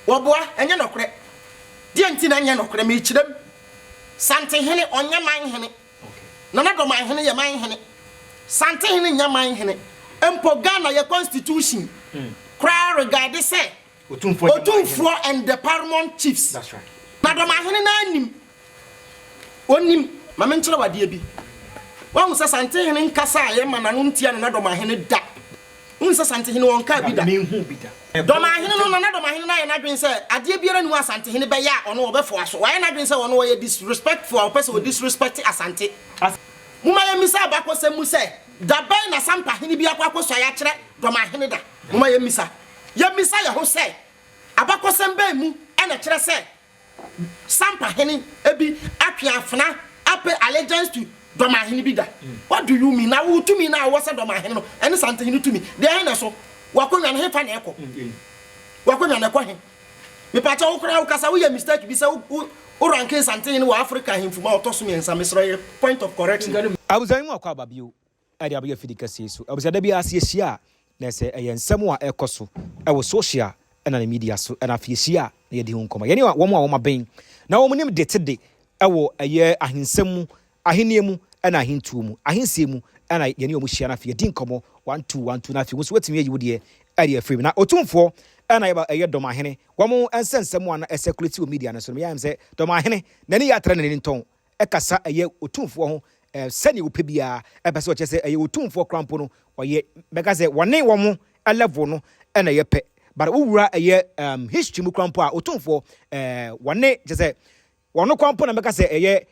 Wɔboa, ɛnyɛ nɔkorɛ. Deɛ nti na ɛnyɛ nɔkorɛ, merekyerɛ mu. Santehene, ɔnyɛ manhene. Nana Dɔmanhene yɛ manhene. Santehene nyɛ manhene. Mpo Ghana yɛ constitution koraa regarde sɛ Otumfoɔ and the paramount chiefs. Na Dɔmanhene no ara nim. Ɔnim. Ma menkyerɛ wo adeɛ bi. Woahu sɛ Santehene nkasa a yɛma n'ano ntia Nana Dɔmanhene da. Wohu sɛ Santehene ɔnkaa bi da. Dɔmanhene no, Nana Dɔmanhene no ayɛ n'adwene sɛ adeɛ biara nni hɔ a Asantehene bɛyɛ a ɔno ɔbɛfoa so. Wayɛ n'adwene sɛ ɔno ɔyɛ disrespectful a ɔpɛ sɛ ɔdisrespect Asante. Momma yɛmmisa abakɔsɛm mu sɛ, da bɛn na Sampahene bi akɔ akɔsuae akyerɛ Dɔmanhene da? Momma yɛmmisa. Yɛmmisa yɛn ho sɛ, abakɔsɛm bɛn mu na ɛkyerɛ sɛ Sampa hene bi atwe afena apay allegiance to Dɔmahene bi da? What do you mean? Na wo tumi no a wowɔ sɛ Dɔmahene no, ɛne Santehene tumi, deɛ he na ɛso? W'akonnwa no, hefa na ɛkɔ? W'akonnwa no, ɛkɔ he? Mepakyɛw, wo koraa wokasa, woyɛ mistake bi sɛ wo wo ranking Santehene wɔ Africa ahemfo mu a ɔtɔ so mmiɛnsa. Mesrɛ, yɛ point of correction. Abusua yi mu akɔ aba bio de abɛyɛ afidi kɛseɛ yi so. Abusua da biara sɛ yɛhyia a na ɛsɛ ɛyɛ nsɛm a ɛrekɔ so wɔ social ɛna ne media so ɛna afei yɛhyia a na yɛdi ho nkɔmmɔ. Yɛne wɔn a wɔn aben na wɔn nim de te de ɛwɔ ɛyɛ ahensɛm mu, ahennie mu ɛna ahentuo mu, ahensie mu ɛna yɛne wɔn hyia na afei yɛdi nkɔmmɔ 1 2 1 2 na afei wɔn nso wɔatumi ayi wo deɛ ɛde afiri mu. Na Otumfoɔ ɛna yɛba ɛyɛ Dɔmahene wɔn nsɛnsɛm a na ɛcirculate wɔ media no so no yɛayɛ sɛ Dɔmahene n'ani yɛ atra n'ani ntɔn ɛkasa ɛyɛ Otumfoɔ ho sɛnea wɔpɛ biara, ɛpɛ sɛ ɔkyerɛ sɛ ɛyɛ Otumfoɔ koraa mpo no ɔyɛ bɛka sɛ wɔne wɔn level no ɛna ɛyɛ pɛ, but wowura ɛyɛ history mu koraa mpo a, Otumfoɔ wɔne kyerɛ sɛ wɔno koraa mpo na bɛka sɛ ɛyɛ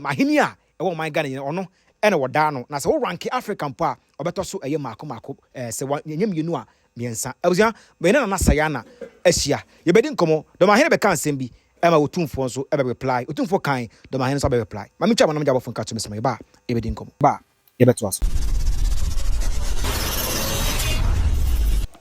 ahenni a ɛwɔ ɔman Ghana nyina ɔno ɛna wɔdaa no, na sɛ wo rank Africa mpo a, ɔbɛtɔ so ɛyɛ maako maako, sɛ wɔnyɛ mmienu a mmiɛnsa. Abusua, mene Nana Sayana ahyia, yɛbɛdi nkɔmmɔ. Dɔmahene bɛka nsɛm bi ɛma Otumfoɔ nso ɛbɛ reply. Otumfoɔ kan, Dɔmahene nso abɛ reply. Ma mentwa mo nam gya abɔfo nka to me sɛ yɛba a yɛbɛdi nkɔmmɔ ba a yɛbɛtoa so.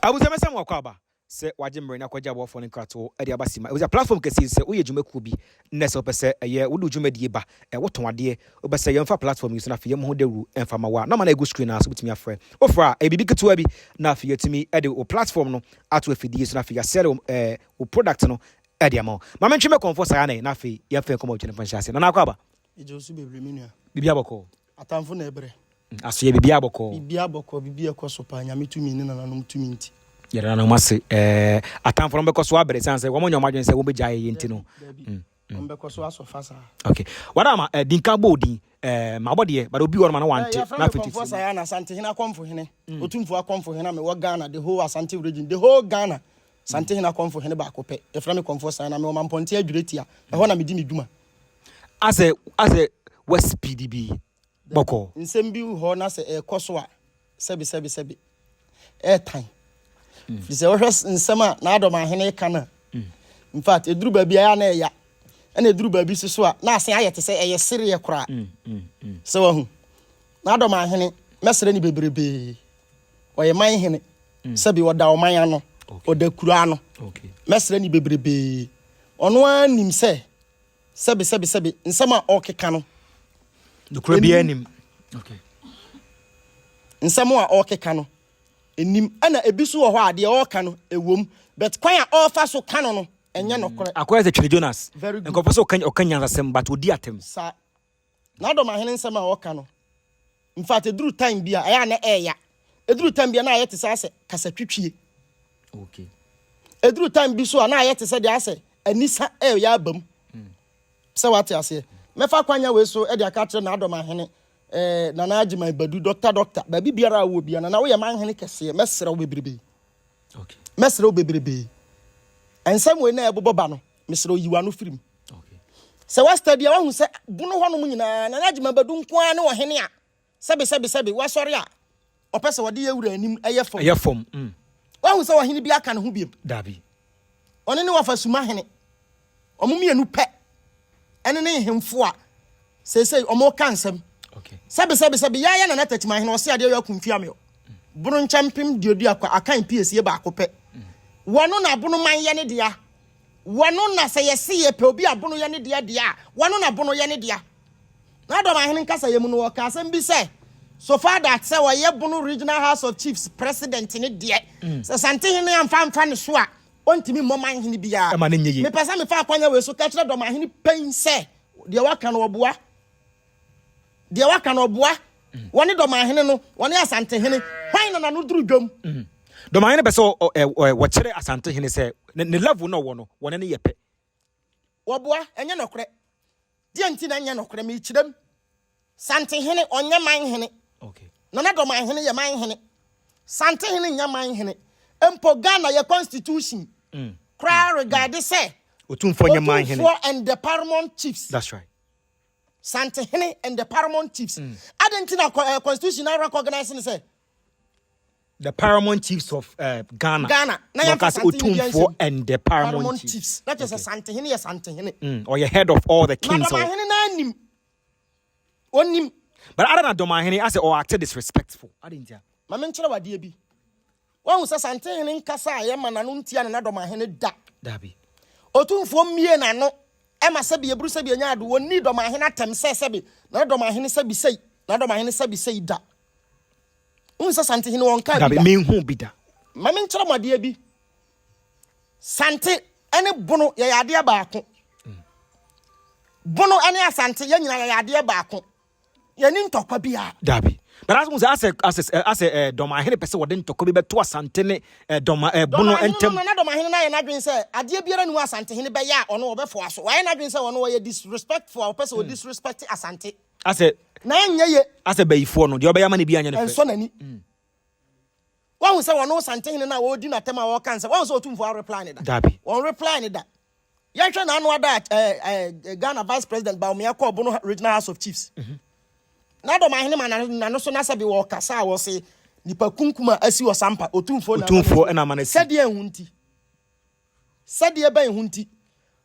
Abusua, mɛsɛ mo akɔ aba sɛ wagye mmerɛ na akɔgye aboafoɔ no nkratoɔ de aba sima. Abusua, platform kɛseɛ yi, sɛ woyɛ dwumakuo bi nnɛ sɛ wopɛ sɛ ɛyɛ wode wo dwumadie ba, wotɔn adeɛ, wopɛ sɛ yɛmfa platform yi so na afei yɛmmɔ ho dawuro ɛmfa ma wo a, nɔma no a ɛgu screen no ara so wobɛtumi afrɛ. Wofrɛ a, ɛyɛ biribi ketewa bi na afei yɛatumi de wo platform no ato afidie so na afei yɛasɛle wo product no de ama wo. Ma mentwe me kɔmfo saa na afei yɛmfa nkɔmmɔ twene mfa nhyɛ ase. Nana, akɔ aba. Ɛgye wo so bebree, me nua. Biribi abɔkɔ. Atamfo na ɛbrɛ. Asoyɛ biribi abɔkɔ. Biribi abɔkɔ, biribi ɛkɔ so paa, Nyame tumi ne nananom tumi nti. Yɛda nananom ase. Atamfo no bɛkɔ so abrɛ sane sɛ wɔn nyɛ wɔn adwene sɛ wɔbɛgya yɛ nti no. Dabi, wɔn bɛkɔ so asɔfa saa. Okay. Wada ama dinka bɔ odin ma abɔ deɛ, but obi wɔ no ma no wante. Yɛfrɛ me Kɔmfoɔ Sayana, Asantehene Akɔmfohene, Otumfoɔ Akɔmfohene a mewɔ Ghana, the whole Asante Region, the whole Ghana. Santehene Akɔmfohene baako pɛ. Yɛfrɛ me Kɔmfoɔ Sayana, mewɔ Mampɔnte Adwuretia. Ɛhɔ na medi me dwuma. Asɛ wɔ speed bi bɔkɔ. Nsɛm bi wɔ hɔ na sɛ ɛrekɔ so a, sɛbi sɛbi sɛbi, ɛɛtan. Firi sɛ wohwɛ nsɛm a n'adɔm ahene ka no a, in fact, ɛduru baabi a ɛyɛ a na ɛya. Ɛna ɛduru baabi nso so a, na asen ayɛ te sɛ ɛyɛ sereɛ koraa. Sɛ wahu. N'adɔm ahene, mɛsrɛ no bebrebee. Ɔyɛ man hene. Sɛbi ɔda ɔman ano, ɔda kuro ano. Mɛsrɛ no bebrebee. Ɔno ara nim sɛ sɛbi sɛbi sɛbi nsɛm a ɔrekeka no, Nokora biara nim. Nsɛm a ɔrekeka no enim, ɛna ebi so wɔ hɔ a deɛ ɔreka no ɛwom, but kwan a ɔrefa so ka no, ɛnyɛ nokorɛ. Akɔyɛ sɛ Twene Jonas. Very good. Nkɔfo sɛ ɔka nyansasɛm but ɔdi atɛm. Saa n'adɔm ahene nsɛm a ɔka no, in fact, eduru time bi a ɛyɛ a na ɛɛya. Eduru time bi a na ayɛ te sɛ asɛ kasa twitwie. Eduru time bi so a na ayɛ te sɛ deɛ asɛ anisa ɛɛyɛ aba mu. Sɛ wate aseɛ, mɛfa kwanya wei so de aka akyerɛ n'adɔm ahene, Nana Agyeman Badu, Doctor Doctor, baabi biara a wowɔ bia, Nana, woyɛ manhene kɛseɛ, mɛsrɛ wo bebrebe. Mɛsrɛ wo bebrebe, nsɛm wei na ɛbobɔ ba no, mesrɛ wo, yi w'ano firi mu. Sɛ woastadi a, woahu sɛ Bono hɔnom nyinaa, Nana Agyeman Badu nko ara ne ɔhene a sɛbe sɛbe sɛbe wasɔre a ɔpɛ sɛ ɔde yɛ wura anim ɛyɛ fam. Ɛyɛ fam. Wahu sɛ ɔhene bi aka ne ho biem? Dabi. Ɔne ne wɔfa Suma hene. Ɔmo mmienu pɛ ɛne ne nhemfo a seesei ɔmo ka nsɛm. Sɛbe sɛbe sɛbe yɛayɛ Nana Takyima hene ɔse adeɛ yɛ akumfi ameɔ. Bono nkyɛmpem duadua kwa akan piesie baako pɛ. Wɔno na Bono man yɛ ne dea. Wɔno na sɛ yɛse yɛpɛ obi a Bono yɛ ne dea deɛ a, wɔno na Bono yɛ ne dea. Na Dɔm ahene nkasayɛ mu no, wɔka asɛm bi sɛ, so far that sɛ ɔyɛ Bono Regional House of Chiefs president ne deɛ, sɛ Santehene amfa amfa ne so a, Ɔntumi mmɔ man hene biara. Ɛma no nyɛ yie. Mepɛ sɛ mefa akwanya wei so ka kyerɛ dɔmahene pɛn sɛ deɛ waka no ɔboa. Deɛ waka no ɔboa. Wɔne dɔmahene no, wɔne Asantehene, hwan na n'ano duru dwam? Dɔmahene pɛ sɛ wɔkyerɛ Asantehene sɛ ne level na ɔwɔ no, wɔne no yɛ pɛ. Wɔboa, ɛnyɛ nɔkorɛ. Deɛ nti na ɛnyɛ nɔkorɛ, mekyerɛ mu. Santehene, ɔnyɛ man hene. Okay. Nana Dɔmahene yɛ man hene. Santehene nyɛ man hene. Mpo Ghana yɛ constitution koraa regard sɛ Otumfoɔ nyɛ man hene. Otumfoɔ and the paramount chiefs. That's right. Santehene and the paramount chiefs. Adɛn nti na constitution na recognize ne sɛ The paramount chiefs of Ghana. Ghana. Na Na yɛmfa ɔka sɛ Santehene biara Otumfoɔ nhyɛ mu. and the paramount Paramount chiefs. chiefs. Na kyerɛ sɛ Santehene yɛ Santehene. Ɔyɛ head of all the Na kings. Dɔmahene no anim. Onim. But ada na Dɔmahene asɛ ɔ act disrespectful. Ade ntia. Ma menkyerɛ wo adeɛ bi. Woahu sɛ Santehene nkasa a yɛma n'ano ntia Nana Dɔmahene da. Dabi. Otumfoɔ mmie n'ano ma sɛbi eburu sɛbi enya ado. Wɔnnii Dɔmahene atɛm sɛ sɛbi Nana Dɔmahene sɛbi sei, Nana Dɔmahene sɛbi sei da. Wohu sɛ Santehene wɔnkaa bi Dabi, da. menhuu bi da. Ma menkyerɛ mo adeɛ bi. Sante ne Bono yɛyɛ adeɛ baako. Bono ne Asante yɛn nyinaa yɛyɛ adeɛ baako. Yɛnni ntɔkwa biara. Dabi. But asɛ sɛ asɛ asɛ asɛ ɛɛ Dɔmahene pɛ sɛ wɔde ntɔkwa bi bɛto Asante ne ɛɛ Dɔma ɛɛ Bono Dɔmahene no ntam. na Dɔmahene no ayɛ n'adwene sɛ adeɛ biara nni hɔ a Asantehene bɛyɛ a ɔno ɔbɛfoa so. Wayɛ n'adwene sɛ ɔno ɔyɛ disrespectful a ɔpɛ sɛ ɔdisrespect Asante. Asɛ. Na ɛnyɛ ye. Asɛ bayifoɔ no deɛ ɔbɛyɛ ama no biara nyɛ no fɛ. Ɛnsɔ n'ani. Wahu sɛ wɔno Santehene no a wɔredi n'atɛm a wɔreka nsɛm, wahu sɛ Otumfoɔ areply no da? Dabi. Wɔn reply no da. Yɛnhwɛ n'ano ada a eh, eh, Ghana Vice President Bawumia kɔɔ Bono Regional House of Chiefs. Na Dɔmahene ma n'ano so na sɛbe wɔkasa a wɔse nipa kunkum a asi wɔ Sampa, Otumfoɔ na ama no Otumfoɔ na ama no asi. Sɛdeɛ ɛho nti. Sɛdeɛ bɛn ho nti?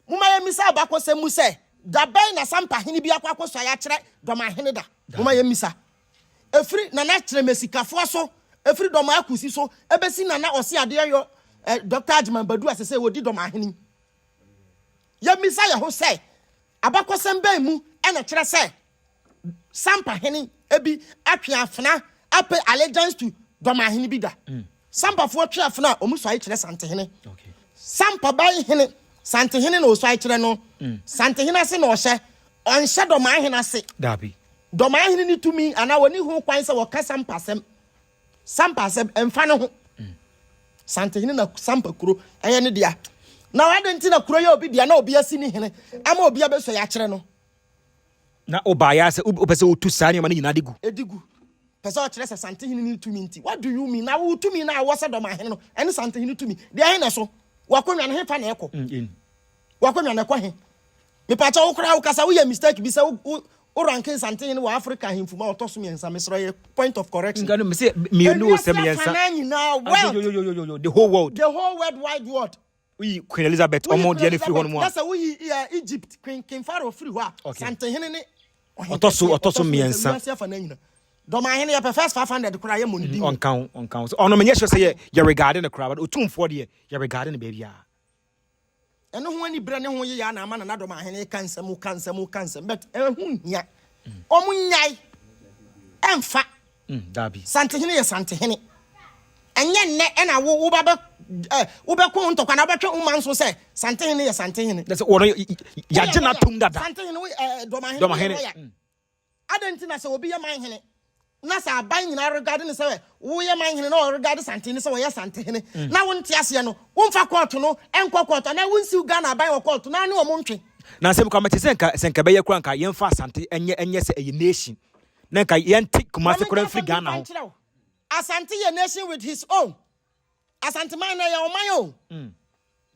Momma yɛmmisa abakɔsɛm mu sɛ, da bɛn na Sampa hene bi akɔ akɔsuae akyerɛ Dɔmahene da? Momma yɛmmisa. Ɛfiri Nana Kyerɛmɛsikafoɔ so, ɛfiri Dɔmaa Kusi so, ɛbɛsi Nana Ɔseadeɛyɔ, eh, Dɔkta Agyeman Badu a sesei ɔdi Dɔmahene yi. Yɛmmisa yɛn ho sɛ, abakɔsɛm bɛn mu na ɛkyerɛ sɛ Sampa hene bi atwe afena apɛ allegiance to Dɔmahene bi da. Sampafoɔ twe afena a, wɔn suae kyerɛ Santehene. Sampa ban hene, Santehene na ɔsuae kyerɛ no. Santehene ase na ɔhyɛ, ɔnhyɛ Dɔmahene ase. Dabi. Dɔmahene ne tumi anaa wɔni ho kwan sɛ wɔka Sampa asɛm. Sampa asɛm ɛmfa ne ho. Santehene na Sampa kuro ɛyɛ ne dea. Na adɛn nti na kuro yɛ obi dea na obi asi ne hene ama obi abɛsuae akyerɛ no? Na wobaeɛ ara sɛ wopɛ sɛ wotu saa nneɛma no nyinaa de gu. Ɛdi gu. Pɛ sɛ ɔkyerɛ sɛ Santehene no tumi nti. What do you mean? Na wo tumi no a wowɔ sɛ dɔmahene no, ɛne Santehene tumi. Deɛ he na ɛso? W'akonnwa no, hefa na ɛkɔ? W'akonnwa no, ɛkɔ he? Mepakyɛ wo koraa wokasa woyɛ mistake bi sɛ wo wo ranking Santehene wɔ Africa ahemfo mu a ɔtɔ so mmiɛnsa. Mesrɛ yɛ point of correction. Nka no mese mmienu o sɛ Ewiase mmiɛnsa. afanan nyinaa world. Yo yo yo yo yo yo the whole world. The whole world wide world. Woyi Queen Elizabeth ɔmo deɛ no firi hɔ nom a. Na sɛ woyi Egypt Queen King Pharaoh firi hɔ a, Okay. Santehene ne ɔhen Ɔtɔ so kɛseɛ, ɔtɔ so mmiɛnsa. Wiase afa no nyina. Dɔmahene yɛpɛ first 500 koraa yɛ mmɔ ne din. Ɔnka ho ɔnka ho. So ɔno menyɛ sure sɛ yɛ yɛ regard no koraa but Otumfoɔ deɛ yɛ regard no baabiara. Ɛno ho anibrɛ ne ho yeyɛ na ama Nana Dɔmahene ka nsɛm ka nsɛm ka nsɛm but ɛho nhia. Ɔmo nyae ɛmfa. Dabi. Santehene yɛ Santehene. Ɛnyɛ nnɛ ɛna wo woba bɛ ɛ wobɛko wo ntɔkwa na wobɛtwe wo man so sɛ Santehene yɛ Santehene. Na sɛ wɔn yagye n'atom dada. Santehene wo ɛ Dɔmahene Dɔmahene. woyɛ lawyer. Adɛn nti na sɛ obi yɛ man hene na sɛ aban nyinaa regard no sɛ woyɛ man hene na ɔregard Santehene sɛ ɔyɛ Santehene na wonte aseɛ no womfa kɔɔto no nkɔ kɔɔto anaa wonsiw Ghana aban wɔ kɔɔto na ne wɔn ntwe. Na nsɛm koraa mete sɛ nka sɛ nka ɛbɛyɛ koraa nka yɛmfa Asante ɛnyɛ ɛnyɛ sɛ ɛyɛ nation na nka yɛnte Kumasi koraa mfiri Ghana ho. Asante yɛ nation with his own. Asanteman no ɛyɛ ɔman o.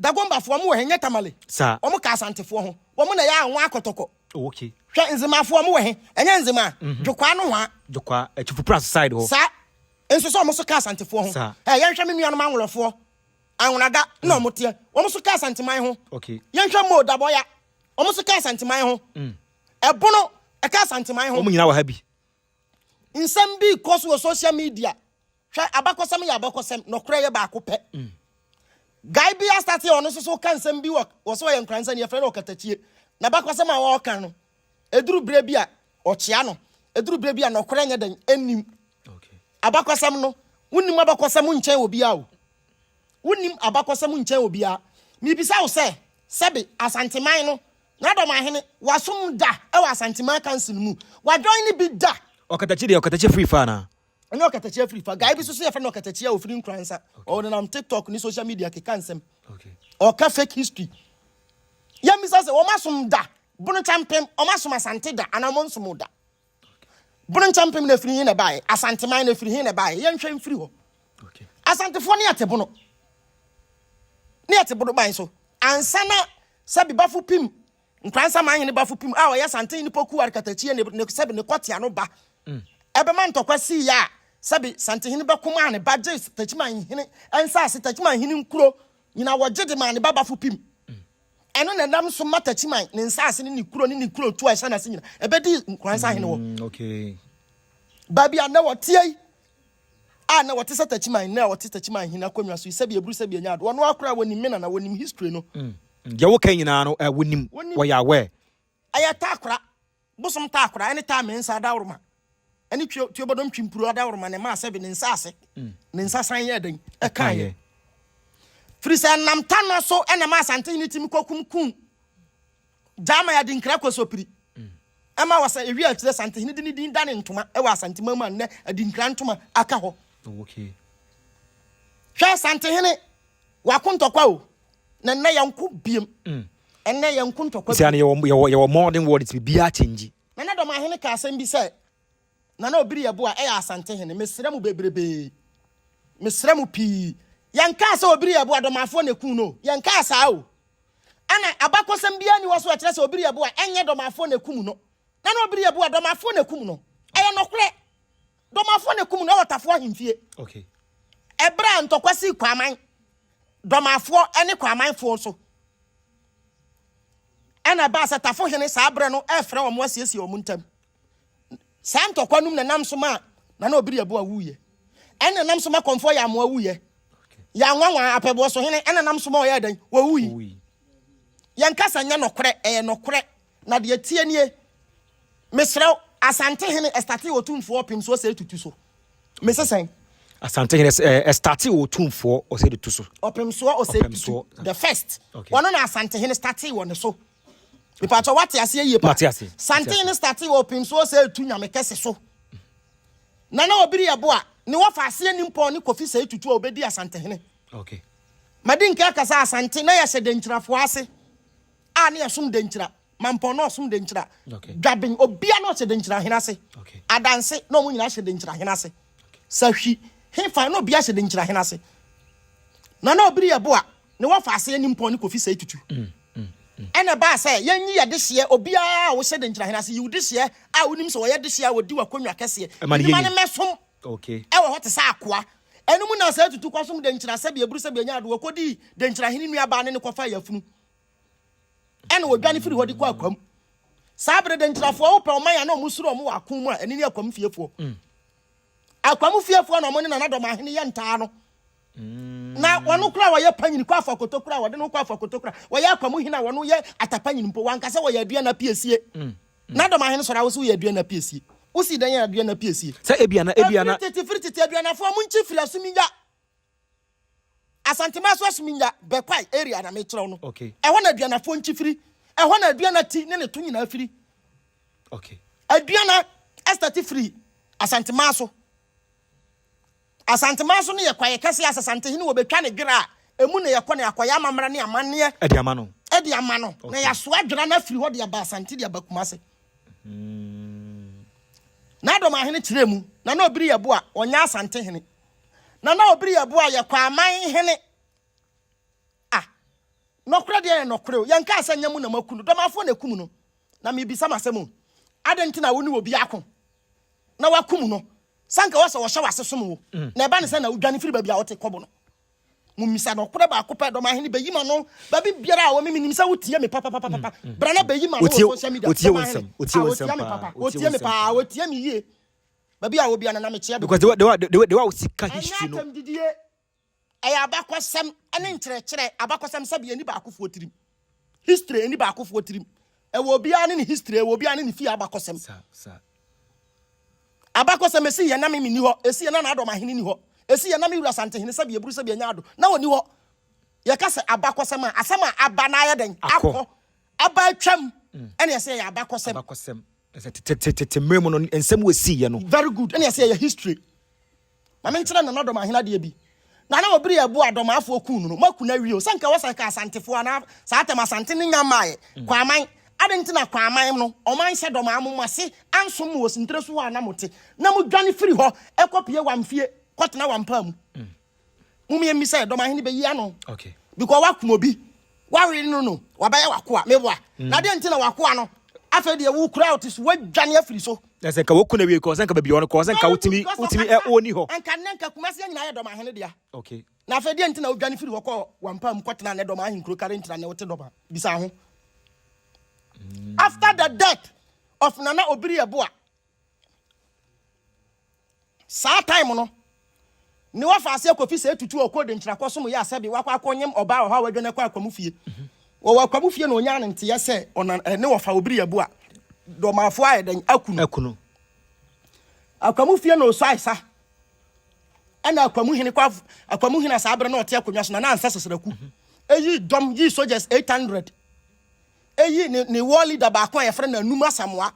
Dagombafoɔ wɔn wɔ he nyɛ Tamale. Saa. Wɔn ka Asantefoɔ ho. Wɔn na ɛyɛ Anwa Akɔtɔkɔ. Oh, okay. Hwɛ Nzemafoɔ wɔn wɔ he ɛnyɛ Nzema. Dwokwaa nohoa. Dwokwaa, Atwifupra side hɔ. Saa. Nso sɛ wɔn nso ka Asantefoɔ ho. Saa. Ɛ yɛnhwɛ me nuanom Anworɔfoɔ. Anwonaga na wɔn teɛ. Wɔn nso ka Asanteman ho. Okay. Yɛnhwɛ Mo Dabɔya. Wɔn nso ka Asanteman ho. Ɛbono ɛka Asanteman ho. Wɔn nyinaa wɔ ha bi. Nsɛm bi rekɔ so wɔ social media. Hwɛ, abakɔsɛm yɛ abakɔsɛm, nɔkorɛ yɛ baako pɛ. Guy bi astate a ɔno nso so ka nsɛm bi wɔ wɔ sɛ ɔyɛ nkoransa ni, yɛfrɛ no ɔkatakyie. N'abakɔsɛm a ɔreka no, ɛduru berɛ bi a ɔkyea no, ɛduru berɛ bi a nɔkorɛ nyɛ dɛn, ɛnnim. Abakɔsɛm no, wonnim abakɔsɛm nkyɛn obiara o. Wonnim abakɔsɛm nkyɛn obiara. Mebisa wo sɛ, sɛbe Asanteman no, N'Adɔmahene, wasom da wɔ Asanteman Council mu? Wajoine bi da? Ɔkatakyi deɛ, ɔkatakyi afiri fa anaa? Ɛnyɛ ɔkatakyi afiri fa. Guy bi nso so yɛfrɛ no ɔkatakyi a ɔfiri Nkoransa. Ɔnenam TikTok ne social media keka nsɛm. Ɔka fake history. Yɛmmisa sɛ, wɔn asom da? Bono Kyampem, wɔn asom Asante da anaa wɔn nsom da? Bono Nkyɛmpem no ɛfiri he na ɛbaeɛ? Asanteman no ɛfiri he na ɛbaeɛ? Yɛnhwɛ mfiri hɔ. Asantefoɔ ne yɛte Bono. Ne yɛte Bono ban so. Ansa na sɛbi Bafo Pim, Nkoransa Manhene Bafo Pim a ɔyɛ Asantehene Poku Arkatakyi ne, ne sɛbi ne kɔtea no ba mm. ɛbɛma ntɔkwa sii yɛ a sɛbi Santehene bɛko maa ne ba gye Takyimanhene nsaase, Takyimanhene nkuro nyina wɔgye de maa ne ba Bafo Pim. Mm. Ɛno na ɛnam so ma Takyiman, ne nsaase ne ne kuro ne ne kuro tu a ɛhyɛ n'ase nyina ɛbɛdi Nkoransa hene wɔ. Mm, okay. Baabi a nnɛ wɔteɛ yi, a nnɛ wɔte sɛ Takyiman, nnɛ a wɔte Takyiman hene akonnwa so yi, sɛbi eburu sɛbi anya ado. Wɔn akora wɔnim me nana, wɔnim history no. Mm. Deɛ woka nyinaa no, eh, wɔnim, wɔyɛ aware. Ɛyɛ takora. Bosom Taakora ne Taa Mensah adaworoma ne Tuobodom Twimpuro adaworoma na ɛmaa sɛbe ne nsa ase ne nsa san yɛɛ dɛn ɛkaeɛ. Firi sɛ ɛnam Tanɔ so na ɛma Asantehene tumi kɔkum kum Gyama Adinkra Kosopiri ɛma wɔ sɛ ewie akyire Asantehene de ne din dane ntoma ɛwɔ Asanteman mu a nnɛ Adinkra ntoma aka hɔ. Oh, okay. Hwɛ Asantehene wako ntɔkwa o na nnɛ yɛnko biem. Mm. Ɛnnɛ yɛnko ntɔkwa Sɛ bio. yɛwɔ yɛwɔ yɛwɔ modern world nti biribiara change. Nana Dɔmahene kaa asɛm bi sɛ, Nana Obiri Yeboah yɛ Asantehene, mesrɛ mo bebrebee, mesrɛ mo pii. Yɛnkaa sɛ Obiri Yeboah Dɔmafoɔ na ɛkuu no o, yɛnkaa saa o. Ɛna abakɔsɛm biara nni hɔ so a ɛkyerɛ sɛ Obiri Yeboah ɛnyɛ Dɔmafoɔ na ɛkum no. Nana Obiri Yeboah, Dɔmafoɔ na ɛkum no. Ɛyɛ nɔkorɛ. Dɔmafoɔ na ɛkum no ɛwɔ Tafoɔ ahemfie. Okay. Ɛberɛ a ntɔkwa sii Kwaman, Dɔmafoɔ ne Kwamanfoɔ so. Ɛna ɛbaa sɛ Tafo hene saa berɛ no refrɛ wɔn asiesie wɔn ntam. Saa ntɔkwa no mu na nam so maa Nana Obiri Yeboah wuiɛ. Ɛna nam so ma Kɔmfoɔ Yamoa wuiɛ. Yanwanwa Apɛboɔ so hene ɛna nam so ma ɔyɛɛ dɛn? Wɔwui. Yɛn kasa nyɛ nɔkorɛ, ɛyɛ nɔkorɛ. Na deɛ tie nie, mesrɛ wo, Asante hene ɛstate Otumfoɔ Ɔpemsoɔ Osei Tutu so. Mese sɛn? Asante hene ɛstate wɔ Otumfoɔ Osei Tutu so. Ɔpemsoɔ Osei Tutu the first. Okay. Wɔno na Asante hene startee wɔ ne so. Mepatwa wate aseɛ yie pa. Mate ase. Sante hene startee wɔ Ɔpemsoɔ Osei Tu Nyame kɛse so. Nana Obiri Yeboah ne wɔfa aseɛ nimpɔn ne Kofi Sei Tutu a obedi Asante hene. Okay. Madi nka kasa Asante na yɛhyɛ Denkyirafoɔ ase a ne yɛsom Denkyira. Mampɔn na ɔsom Denkyira. Dwaben, obia na ɔhyɛ Denkyira hene ase. Adanse na ɔmo nyinaa hyɛ Denkyira hene ase. Sahwi, hefa na obia hyɛ Denkyira hene ase. Nana Obiri Yeboah ne wɔfa ase Nimpɔn ne Kofi Sey Tutu. Mm, mm, mm. Ɛna ɛbaa sɛ yɛnyi yɛ dehyeɛ, obiara a wohyɛ Denkyira hene ase, yi wo dehyeɛ a wonim sɛ wɔyɛ dehyeɛ a wɔdi w'akonnwa kɛseɛ. Yinima ne mɛsom ɛwɔ hɔ te sɛ akoa. Ɛno mu na Sey Tutu kɔsom Denkyira sɛbi eburu sɛbi enya adoɔ kɔdii Denkyira hene nuabaa ne ne kɔfa yafunu. Ɛna wɔdwane firi hɔ de kɔ Akwam. Saa bere de nkyerɛfoɔ wopɛ ɔman a na wɔn suro wɔn wɔ ako mu a ɛne ne Akwam fiefoɔ. Mm. Akwam fiefoɔ na wɔn ne Nana Dɔmahene yɛ ntaa no. Mm. Na wɔn kora wɔyɛ panyini kɔ afɔkoto kora wɔde no kɔ afɔkoto kora wɔyɛ Akwam hene a wɔn yɛ atapanyini mpo wankasa wɔyɛ aduana piesie. Mm. Mm. Na Dɔmahene sɔrɔ awoso yɛ aduana piesie. Wosi dɛn yɛ aduana piesie? Sɛ ebia na ebia na. Firi tete firi tete aduanafoɔ mo nkyi firi asuminya. Asantema so Asuminya Bɛkwae area na mekyerɛw no. Okay. Ɛhɔ na Aduanafoɔ nkyi firi. Ɛhɔ na Aduana ti ne ne to nyinaa firi. Okay. Aduana ɛstate firi Asantema so. Asantema so no yɛ kwaeɛ kɛseɛ a Asantehene wɔbɛtwa ne dwera a emu na yɛkɔ na yɛakɔyɛ amammerɛ ne amanneɛ. Ɛde ama no. Ɛde ama no. Okay. Na yɛasoa dwera no afiri hɔ de aba Asante de aba Kumase. Mm. Na Adɔmahene kyerɛ mu na na Obiri Yeboah ɔnyɛ Asantehene. Nana Obiri Yeboah yɛ Kwaman hene. Ah, nɔkorɛ deɛ yɛ nɔkorɛ o. Yɛnkaa sɛ nyɛ mo na moaku no. Dɔmafoɔ na ɛkum no. Na mebisa m'asɛm o. Adɛn nti na wo ne obi ako na wakum no? Sɛ anka wɔ sɛ wɔhyɛ w'ase som wo. Mm. Na ɛba ne sɛ na wodwane firi baabi a wote kɔbo no. Mommisa nɔkorɛ baako pɛ, Dɔmahene bɛyi m'ano baabi biara a wɔ me menim sɛ wotie me papapapapa. Mm, mm, Bra na mm. bɛyi m'ano wɔ Otie social media. otie wo Dɔmahene, nsɛm. Otie ah, wo otie nsɛm me paa. papa. Otie wo Otie me nsɛm paa. paa. Otie me yie. Baabi a wɔ biara na mekyea Because the bebree. way the way the way the way wosi ka Ɛnyɛ history no. atɛmdidie, ɛyɛ abakɔsɛm ne nkyerɛkyerɛ. Abakɔsɛm sɛbi ɛni baakofoɔ tirim. History ɛni baakofoɔ tirim. Ɛwɔ obiara ne ne history, ɛwɔ obiara ne ne fie abakɔsɛm. Sa sa. Abakɔsɛm esi yɛ na me menni hɔ, esi yɛ na n'adɔm ahene ni hɔ. Ɛsi yɛ na me wura Asantehene sɛbi aburu sɛbi anya ado na ɔni hɔ. Yɛka sɛ abakɔsɛm a, asɛm a aba na ayɛ dɛn? Akɔ. Aba atwam ɛna yɛsɛ yɛyɛ abakɔsɛm. Abakɔsɛm. Ɛsɛ tete tete mmerɛ mu no nsɛm wɔ siiɛ no. Very good. Ɛna yɛsɛ yɛyɛ history. Ma menkyerɛ Nana Dɔmahene adeɛ bi. Nana Obiri Yeboah Dɔmaafoɔ kuu no no, moaku no awie o. Sɛ nka ɛwɔ sɛ nka Asantefoɔ anaa saa tɛm Asante no nya mmaeɛ. Kwaman, adɛn nti na Kwaman no, ɔman hyɛ Dɔmaa mo mo ase ansom mo wɔ Sintire so hɔ a na mote, na modwane firi hɔ kɔpue Wamfie kɔtena Wampaa mu? Mom yɛmmisa ɛ, Dɔmahene bɛyi ano. Okay. Because wakum obi, wawe no no, wabɛyɛ wakoa, meboa. Mm. Na deɛ nti na wakoa no, afei deɛ wo kura wote so, wadwane afiri so. Na sɛ nka wɔku no awie kɔ, sɛ nka baabi ɔno kɔ, sɛ nka wotumi wotumi ɛ ɔni hɔ. Nka nnɛ nka Kumasi nyinaa yɛ Dɔmahene dea. Okay. Na afei deɛ nti na wodwane firi hɔ kɔ Wampa mu kɔtena ne Dɔm ahenkuro kare ntira ne wote Dɔma. Bisa ho. Mm. After the death of Nana Obiri Yeboah, Saa time no, ne wɔfa ase akɔfi sɛ etutu ɔkɔ denkyira kɔsom yɛ asɛbe wakɔ akɔnyem ɔbaa wɔ hɔ a wadwane akɔ akwamu fie. Wɔwɔ akwamu fie na ɔnyaa ne nteɛ sɛ ɔna ne wɔfa obiri abu a dɔmafoɔ ayɛ dɛn aku no. Aku no. Akwamu fie na ɔsɔ ayesa. Ɛna akwamu hene kɔ akwamu hene a saa berɛ na ɔte akonnwa so na na ansa seseraku. Eyi dɔm yi soldiers 800. Eyi ne ne war leader baako a yɛfrɛ no Anum Asamoah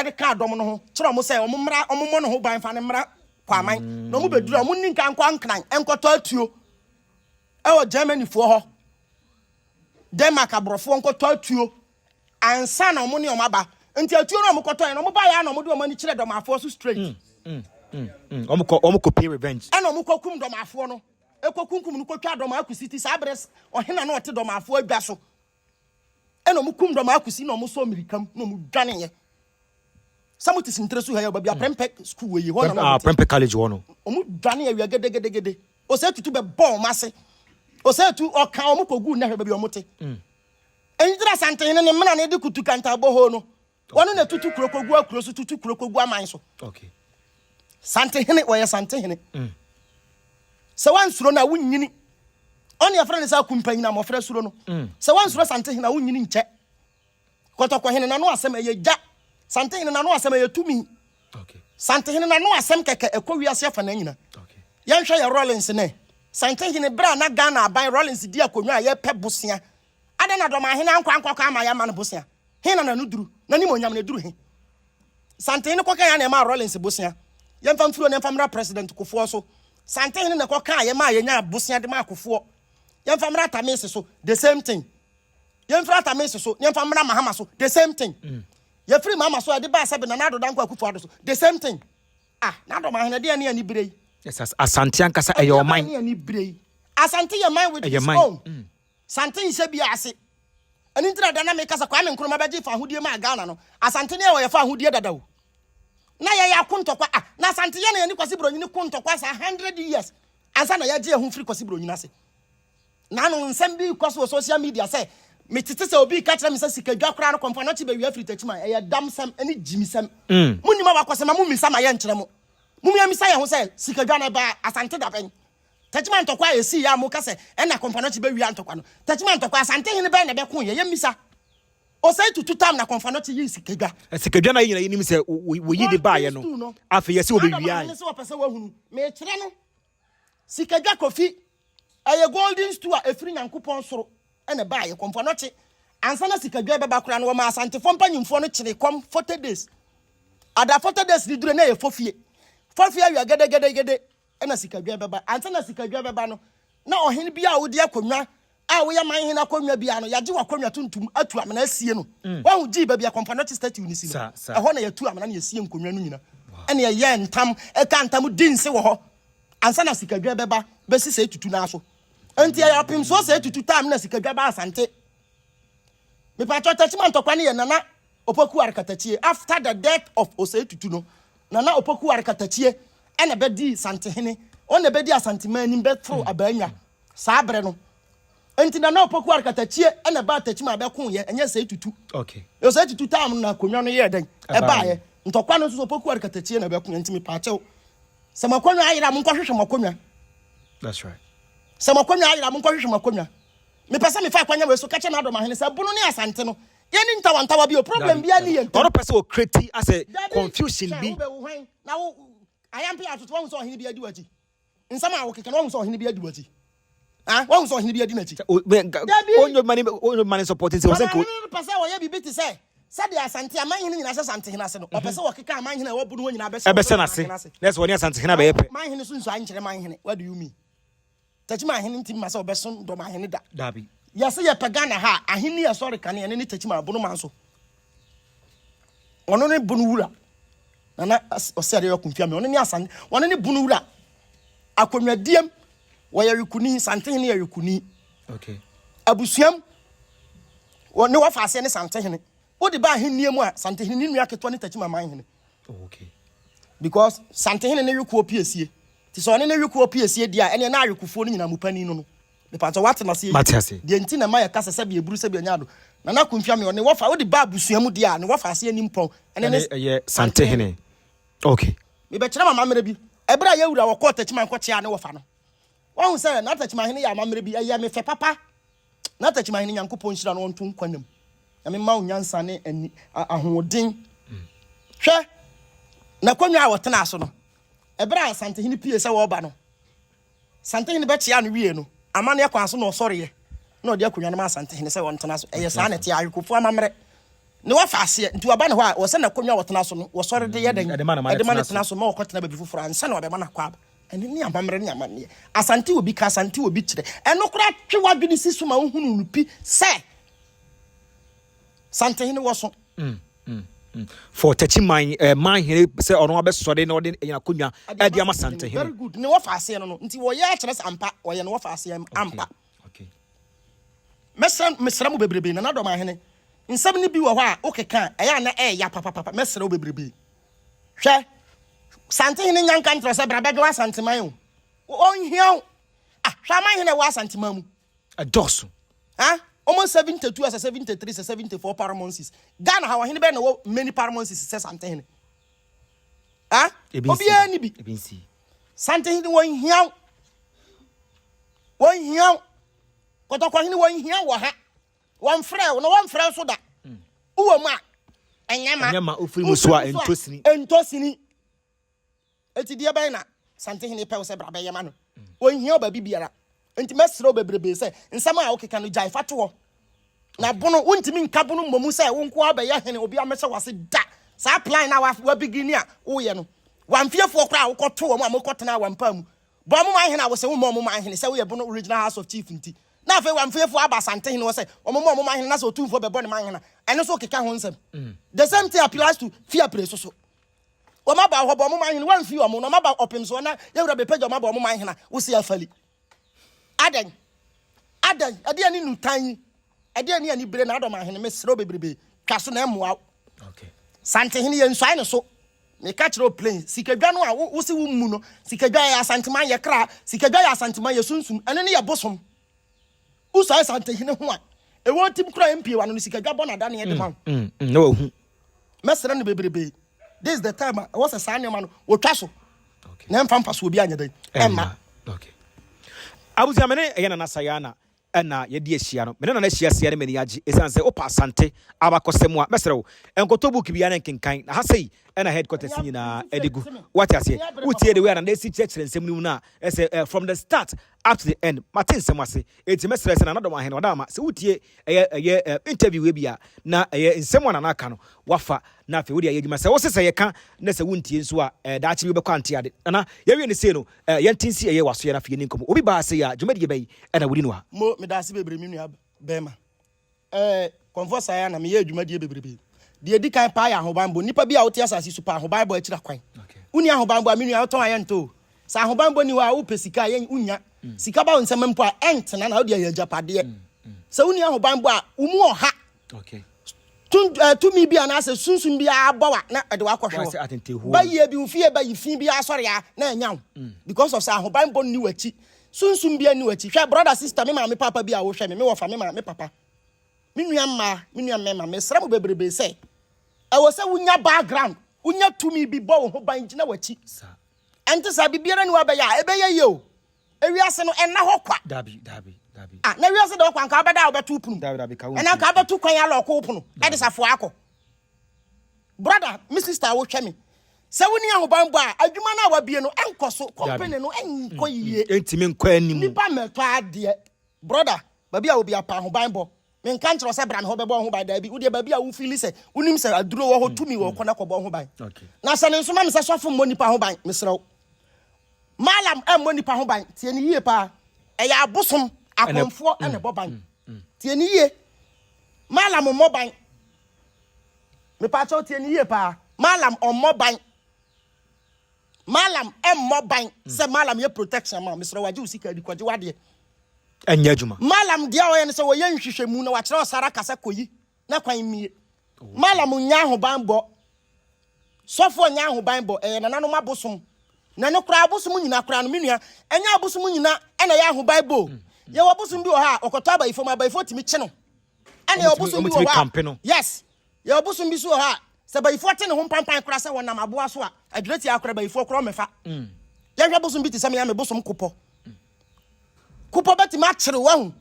de kaa dɔm no ho kyerɛ wɔn sɛ wɔn mmra wɔn mmɔ ne ho ban fa ne mmra Kwaman na wɔn bɛduru a wɔn nni nka nkɔ Ankran nkɔtɔ atuo ɛwɔ Germany foɔ hɔ Denmark aborɔfoɔ nkɔtɔ atuo ansa na wɔn ne wɔn aba nti atuo no a wɔn kɔtɔ yɛ no wɔn ba yɛ a na wɔn de wɔn ani kyerɛ dɔmafoɔ so straight. Wɔn kɔ wɔn kɔ pay revenge. Ɛna wɔn kɔ kum dɔmafoɔ no ekɔ kunkum no kɔtwa dɔm akusi ti saa abere ɔhene na ɔte dɔmafoɔ adwa so. Ɛna ɔmo kum dɔm akusi na ɔmo sɔ mirika mu na ɔmo dwaneeɛ. Sɛ mo te Sintere so ha yi a, baabi a Prempeh school wɔ yi, hɔ na na ɔmo te. Prempeh college hɔ no. Ɔmo dwane awia gedegedegede. Osei Tutu bɛ bɔ ɔmo ase. Osei Tu ɔka ɔmo kɔ guu nɛhwɛ baabi a ɔmo te. Ngyira Asantehene ne mena ne de kutu kanta bɔ hoo no. Wɔno na tutu kuro kɔgu akuro so, tutu kuro kɔgu aman so. Okay. Santehene, wɔyɛ santehene. Mm. Sɛ wansuro no a wonyini. Ɔne yɛfrɛ no sɛ akumpanyina mmɔfra suro no. Mm. Sɛ wansuro santehene a wonyini nkyɛ. Kɔtɔkɔhene n'ano asɛm ɛyɛ gya. Santehene n'ano asɛm ɛyɛ tumi. Okay. Santehene n'ano asɛm kɛkɛ ɛkɔ wiase afa na nyina. Okay. Yɛnhwɛ yɛ Rawlings nɛ. Santehene berɛ a na Ghana aban Rawlings di akonnwa a yɛpɛ bosea. Adɛn na Dɔmahene ankɔ ankɔka ama yɛama no bosea? He na n'ano duru? N'animuonyam no eduru he? Santehene kɔkae a na ɛmaa Rawlings bosea. Yɛmfa mfiri hɔ na yɛmfa mmra President Kufuor so. Santehene na ɛkɔkaa yɛ maa yɛnyaa bosea de maa Kufuor. Yɛmfa mmra Atta Mills so, the same thing. Yɛmfiri Atta Mills so na yɛmfa mmra Mahama so, the same thing. Yɛfiri Mahama so a yɛde baa sɛbe Nana Addo Dankwa Akufo-Addo so, the same thing. Ah, N'Adɔmahene, ɛdeɛn ne anibere yi? Yes, Asante ankasa ɛyɛ ɔman. Ɛdeɛn ne anibere yi? Asante yɛ man with Ɛyɛ his man. own. Sante nhyɛ biaa ase. Ɛno nti na da na meka sɛ Kwame Nkrumah bɛgye fahodie maa Ghana no, Asante ne yɛ wɔyɛ fahodie dada o. Na yɛyɛ ako ntɔkwa ah, na Asante yɛ na yɛne Kwasi Bronyini ko ntɔkwa saa 100 years ansa na yɛgye yɛn ho firi Kwasi Bronyini ase. Naano nsɛm bi rekɔ so wɔ social media sɛ metete sɛ obi reka kyerɛ me sɛ sikadwa koraa no Kɔmfo Anokye bɛwia firi Techiman. Ɛyɛ damsɛm ne gyimisɛm. Monnim abakɔsɛm a mommisa ma yɛnkyerɛ mo. Mommisa yɛn ho sɛ sikadwa no ɛbaa Asante da bɛn? Techiman ntɔkwa a esii a moka sɛ ɛna Kɔmfo-Anokye bɛwia ntɔkwa no, Techiman ntɔkwa, Asantehene bɛn na ɛbɛkoeɛ? Yɛmmisa. Osei Tutu tam na Kɔmfo-Anokye yii Sikadwa. Sikadwa no a yɛn nyinaa yɛnim sɛ wɔyi de baeɛ no, afei yɛse Golden wɔbɛwiae. Stool no, N'adɔmahene se wɔpɛ sɛ wɔhunu. Mekyerɛ no. Sikadwa Kofi, ɛyɛ Golden Stool a ɛfiri Nyankopɔn soro na ɛbaeɛ. Kɔmfo-Anokye, ansa na Sikadwa rebɛba koraa no, wɔmaa Asantefoɔ mpanyimfoɔ no kyeree kɔm 40 days. Ada 40 days no dure na ɛyɛ fofie. Fofie awia gedegedegede. na sikadwa bɛba. Ansa na sikadwa bɛba no, na ɔhene bi a wodi akonnwa a woyɛ man hene akonnwa biara no, yɛagye w'akonnwa tuntum atu amena asie no. Mm. Wahu gyii baabi a Kɔmfanɔkye statue no si no. Ɛhɔ na yɛtu amena na yɛsie nkonnwa no nyina. Ɛna yɛyɛ ntam, ɛka ntam di nse wɔ hɔ. Ansa na sikadwa bɛba bɛsi sɛ etutu no so. Enti ɛyɛ apemsoɔ sɛ etutu tam na sikadwa ba Asante. Mepatwɔ Techiman ntɔkwa no yɛ Nana Opoku Arkatakye after the death of Osei Tutu no, Nana Opoku Arkatakye ɛna bɛdii Santehene, ɔno na bɛdi Asanteman anim bɛforo Abaanya saa berɛ no. Nti Nana Opoku Arkatakye ɛna baa Techiman bɛkoeɛ, ɛnyɛ Osei Tutu. Okay. Osei Tutu time no na akonnwa no yɛɛ dɛn? Ɛbaeɛ. Ntɔkwa no nso so Opoku Arkatakye na bɛkoeɛ, nti mepaakyɛw sɛ mo akonnwa ayera a monkɔhwehwɛ mo akonnwa. That's right. Sɛ mo akonnwa ayera a monkɔhwehwɛ mo akonnwa. Mepɛ sɛ mefa akwanya wei so ka kyerɛ N'Adɔmahene sɛ Bono ne Asante no, yɛnni ntawantawa bio, problem biara nni yɛn ntam. Ɔno pɛ sɛ ɔcreate asɛ confusion bi. Dabi, hwɛ, wobɛwo hwan na wo ayampe atoto, woahu sɛ ɔhene bi adi w'akyi? Nsɛm a wokeka no, woahu sɛ ɔhene bi adi w'akyi? Ah, woahu sɛ ɔhene bi adi n'akyi? Dabi! Ɔnyɛ obi ma ne ɔnyɛ obi ma ne support nti ɔsɛ nka. Ɔhene no pɛ sɛ ɔyɛ biribi te sɛ sɛdeɛ Asante amanhene nyinaa hyɛ Asantehene ase no. Ɔpɛ sɛ ɔkeka amanhene a ɛwɔ Bono hɔ nyinaa bɛhyɛ Ɛbɛhyɛ n'ase. Ɔmanhene ase. Na ɛsɛ ɔne Asantehene abɛyɛ pɛ. Manhene so nsuae nkyerɛ manhene. What do you mean? Techiman ahene ntimi ma sɛ ɔbɛsom dɔm ahene da. Dabi. Yɛse yɛpɛ Ghana ha a, ahenni a ɛsɔre kane ɛno ne Techiman Bono man so. Ɔno ne Bono wura. Nana ɔsɛ adeɛ ɔkumfia me. Ɔno ne Asante, ɔno ne Bono wura. Akonnwadiam, wɔyɛ Wekuni, Santehene yɛ Wekuni. Okay. Abusuam, wɔ ne wɔfa aseɛ ne Santehene. Wode ba ahennie mu a, Santehene ne nua ketewa ne Techiman man hene. Oh, okay. Because Santehene ne Wekuo piesie. Nti sɛ ɔne ne wekoɔ piesie deɛ a, ɛneɛ na awekofoɔ no nyinaa mu panin no no. Mepakyɛ woate m'aseɛ yie? Mate ase. Deɛ nti na ɛma yɛka sɛ sɛbi eburu sɛbi ɔnyɛ ado. Nana Akumfiame, ɔne wɔfa, wode ba abusua mu deɛ a, ne wɔfa aseɛ ni mpɔn, ɛne ne. Ɛne ɛyɛ Santehene. Okay. Mebɛkyerɛ mo amammerɛ bi. Ɛberɛ a yɛwura wɔkɔɔ Takyiman kɔkyeaa ne wɔfa no, wahu sɛ na Takyimahene yɛ amammerɛ bi, ɛyɛ me fɛ papa. Na Takyimahene Nyankopɔn nhyira no ɔnto nkwa nna mu. Nyame mma wo nyansa ne ani, ahoɔden. Hwɛ, n'akonnwa a ɔtenaa so no, Ɛberɛ a Asantehene pue sɛ wɔreba no, Santehene bɛkyea no wiee no, amanneɛ kwan so na ɔsɔreeɛ na ɔde akonnwa no maa Asantehene sɛ ɔntena so. Ɛyɛ saa na ɛteɛ, awekofoɔ amammerɛ ne wɔfa aseɛ. Nti wɔba ne hɔ a, wɔ sɛ n'akonnwa a ɔtena so no, wɔsɔre de yɛ dɛn? Ɛde ma no ma no Ɛde ma no tena tena so. so ma ɔkɔtena baabi foforɔ ansa na wɔabɛma no akwaaba. Ɛno ne amammerɛ ne amanneɛ. Asante wɔ bi ka, Asante wɔ bi kyerɛ. Ɛno koraa twe w'adwene si so ma wohunu no pi sɛ Santehene wɔ so. For Techiman eh, man hene sɛ ɔno abɛsɔre na ɔde ɛyɛ akonnwa ɛde ama Santehene. Very good. Ne wɔfa aseɛ no no. Nti wɔyɛ akyerɛ sɛ ampa wɔyɛ ne wɔfa aseɛ ampa. Okay. Mɛsrɛ mesrɛ mo bebrebe Nana Dɔm Ahene. Nsɛm no bi wɔ hɔ a wokeka a ɛyɛ a na ɛɛya papapapa. Mɛsrɛ wo bebrebe. Hwɛ Santehene nya nka nkyerɛ sɛ bra bɛdwo Asanteman o. Ɔnhia wo. Ah, hwɛ aman hene ɛwɔ Asanteman mu. Ɛdɔɔso. Ah, almost 72 asɛ 73 sɛ 74 paramouncies. Ghana ha ɔhene bɛn na ɛwɔ many paramouncies sɛ Santehene? Ah, obiara ni bi. Ebi nsi. Santehene wɔn hia wo. Wɔn hia wo. Kɔtɔkɔhene wɔn hia wɔ ha. Wɔn frɛ wo na wɔn frɛ nso da. Wowɔ mu a ɛnyɛ ma. Ɛnyɛ ma ofiri mu so a ɛntɔ sini. Ɛntɔ sini. Enti deɛ bɛn na Santehene pɛ wo sɛ bra bɛyɛ ma no? Ɔnhia wo baabi biara. Enti mɛsrɛ wo bebrebe sɛ nsɛm a wokeka no gyae fa to hɔ. Na bono, wontumi nka bono mmɔ mu sɛ wo nko ara bɛyɛ hene, obiara mmɛhyɛ w'ase da. Saa plan no a wabigini a woyɛ no, wamfiefoɔ koraa a wokɔto wɔn a mokɔtenaa wampaa mu, bɔ wɔn man hene a wose wommɔ wɔn man hene sɛ woyɛ Bono Regional House of Chief nti. Na afei wamfiefoɔ aba Asantehene hɔ sɛ wɔmmɔ wɔn man hene na sɛ Otumfoɔ bɛbɔ ne man hene a, ɛno nso wokeka ho nsɛm. The same thing applies to Fiapre nso so. Wɔn aba hɔ bɔ wɔn man hene, wɔamfi wɔn, na wɔn aba ɔpem soɔ na yɛwura bɛpagya wɔn abɔ wɔn man hene a, wosi afali. Adɛn? Adɛn? Ɛdeɛ ne nutan yi? Ɛdeɛ ne anibere na adɔm ahene mesrɛ wo bebrebe twa so na ɛmmoa wo. Okay. Santehene yɛ nsuae ne so. Meka kyerɛ wo plain, sikadwa no a wo wo se wo mmu no, sikadwa yɛ Asanteman yɛ kra, sikadwa yɛ Asanteman yɛ sunsum, ɛno ne yɛ bosom. Wosuae Santehene ho a, ɛwɔ tim koraa mpie w'ano no sikadwa bɔ n'adaneɛ de ma wo. Na wahu. Mɛsrɛ no bebrebe. This is the time a ɛwɔ sɛ saa nneɛma no wɔtwa so na ɛmfa mfasoɔ bi anyɛ dɛn ɛmma. Okay. Abusua me ne ɛyɛ Nana Sayana ɛna yɛde ahyia no. Me ne Nana ahyia sia ne m'ani agye ɛsiane sɛ wopɛ Asante abakɔsɛm a mɛsrɛ wo nkɔtɔ book biara na nkenkan na ha sei ɛna headquarters nyinaa ɛde gu. Wate aseɛ? Wotie the way a Nana ɛsi kyerɛkyerɛ nsɛm no mu no a ɛsɛ from the start up to the end mate nsɛm ase enti mɛsrɛ sɛ Nana Dɔm Ahene ɔda ama sɛ wotie ɛyɛ ɛyɛ eh, interview wei bi a na ɛyɛ nsɛm a Nana aka no wafa na afei wode ayɛ adwuma sɛ wose sɛ yɛka na sɛ wontie nso a eh, daakye bi wobɛkɔ ante ade Nana yɛwie ne sei no eh, yɛnte nsi ɛyɛ waso yɛ na afei yɛni nkɔmmɔ obi baa sei a dwumadie bɛyi ɛna wodi no a. Mo, medaase bebree me nua bɛɛma. Ɛɛ, kɔmfoɔ saa ara na meyɛ adwumadie bebrebe. Deɛ ɛdi kan paa yɛ ahobanbɔ. Nnipa bi a wote asase so pɛ ahobanbɔ akyiri akwan. Wonni ahobanbɔ a, me nua, wotɔn a yɛntɔ o. Sɛ ahobanbɔ nni hɔ a, wopɛ sika a, yɛn, wonnya. Sika ba wo nsam mpo a, ɛntena na wode ayɛ agyapadeɛ. Sɛ wonni ahobanbɔ a, wo mu ɔha. Tun, eh, tumi bi anaasɛ sunsum bi abɔ wa na ɛde wakɔhwe hɔ. Bayie bi, wo fie bayi fi bi asɔre a na ɛnya wo. Because of sɛ ahobanbɔ nni w'akyi. Sunsum biara nni w'akyi. Hwɛ, brɔda, sista, me maame, paapa bi a wohwɛ me, me wɔfa, me maame, papa, me nua mmaa, me nua mmarima, mesrɛ mo bebrebe sɛ, ɛwɔ sɛ wonya background, wonya tumi bi bɔ wo ho ban gyina w'akyi. Ɛnte saa, biribiara ni wabɛyɛ a, ɛbɛyɛ yie o. Ewiase no, ɛnna hɔ kwa. Dabi, dabi, dabi. Ah, na wiase da hɔ kwa, nka wobɛda a wobɛto wo pono mu. Dabi, dabi, ka wo Ɛnna nka wobɛto kwan alɔɔko wo pono, ɛde safoa akɔ. Brɔda, me sista a wohwɛ me, Sɛ wonni ahobanbɔ a, adwuma no a wabie no ɛnkɔ so, company no ɛnkɔ yie. Ɛntumi nkɔ anim. Nipa mmɛtɔ adeɛ. Brother, baabi a obi apa ahobanbɔ. Menka nkyerɛ wo sɛ bra me hɔ bɛbɔ wo ho ban, daabi. Wodeɛ baabi a wo feeli sɛ wonim sɛ aduro wɔ hɔ, tumi wɔ hɔ, kɔ na kɔbɔ wo ho ban. Na hyɛ ne nso ma me sɛ sɔfo mmɔ nipa ho ban, mesrɛ wo. Malam ɛmmɔ nipa ho ban, tie ne yie paa. Ɛyɛ abosom, akɔmfoɔ ɛna ɛbɔ ban. Tie ne yie. Malam mmɔ ban. Mepaakyɛw tie ne yie paa. Malam ɔmmɔ ban. Malam ɛmmɔ ban sɛ malam yɛ protection ma mesrɛ wagye wo sika adi kɔgye wadeɛ. Ɛnyɛ adwuma. Malam deɛ ɔyɛ no sɛ wɔyɛ nhwehwɛmu na wakyerɛ ɔsara kasa kɔyi na kwan mmie. Malam nya ahobanbɔ. Sɔfoɔ nya ahobanbɔ ɛyɛ nananom abosom. Na no koraa abosom nyina koraa no me nua ɛnyɛ abosom nyina ɛna ɛyɛ ahobanbɔ o. Yɛwɔ abosom bi wɔ hɔ a ɔkɔtɔ abayifo mu abayifo tumi kye no. Ɛna yɛwɔ bosom bi wɔ hɔ a yes yɛwɔ bosom bi so wɔ hɔ a sɛ bayifoɔ te ne ho mpampan koraa sɛ wɔnam aboa so a adwene tia koraa bayifoɔ koraa ɔmɛfa. Yɛhwɛ bosom bi te sɛ me a me bosom kopɔ. Kopɔ bɛtumi akyere wahu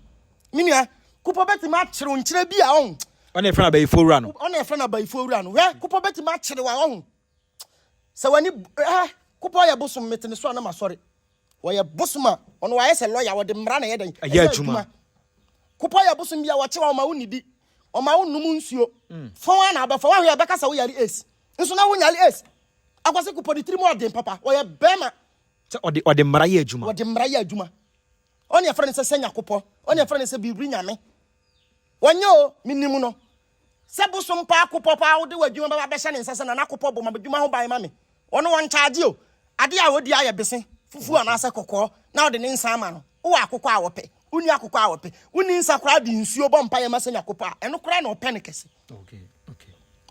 me nua kopɔ bɛtumi akyere nkyerɛ bi a ɔho. Ɔna ɛfrɛ no abayifoɔ wura no. Ɔna ɛfrɛ no abayifoɔ wura no. Hwɛ kopɔ bɛtumi akyere wa ɔho. Sɛ w'ani eh kopɔ yɛ bosom mete ne so a na masɔre. Wɔyɛ bosom a ɔno wayɛ sɛ lɔya wɔde mmara na ɛyɛ dɛn ɛyɛ adwuma. Kopɔ yɛ bosom bi a wɔkye wa ɔma wo nidi ɔma wo nom nsuo. Fɔn a na abɛfa wahwɛ ɛbɛka sɛ woyare ace nso na wonyare ace. Akwasi kopɔ ne tirim ɔden papa ɔyɛ bɛrima. Sɛ ɔde ɔde mmara yɛ adwuma. Wɔde mmara yɛ adwuma. Ɔne yɛfrɛ no sɛ Sɛnyakopɔ. Ɔne yɛfrɛ no sɛ Bibiri Nyame. Wɔnyɛ o, menim no. Sɛ bosom paa kopɔ paa wode w'adwuma bɛba bɛhyɛ ne nsa sɛ Nana Kopɔ bɔ m'adwuma ho ban ma me. Ɔno ɔnkyagye o. Adeɛ a ɔdi ayɛ bese, fufuo anaasɛ kɔkɔɔ na wode ne nsa ama no. Wowɔ akokɔ a ɔpɛ, wonni akokɔ a ɔpɛ. Wonni nsa koraa de nsuo bɔ mpaeɛ ma Sɛnyakopɔ a, ɛno koraa na ɔpɛ no kɛse.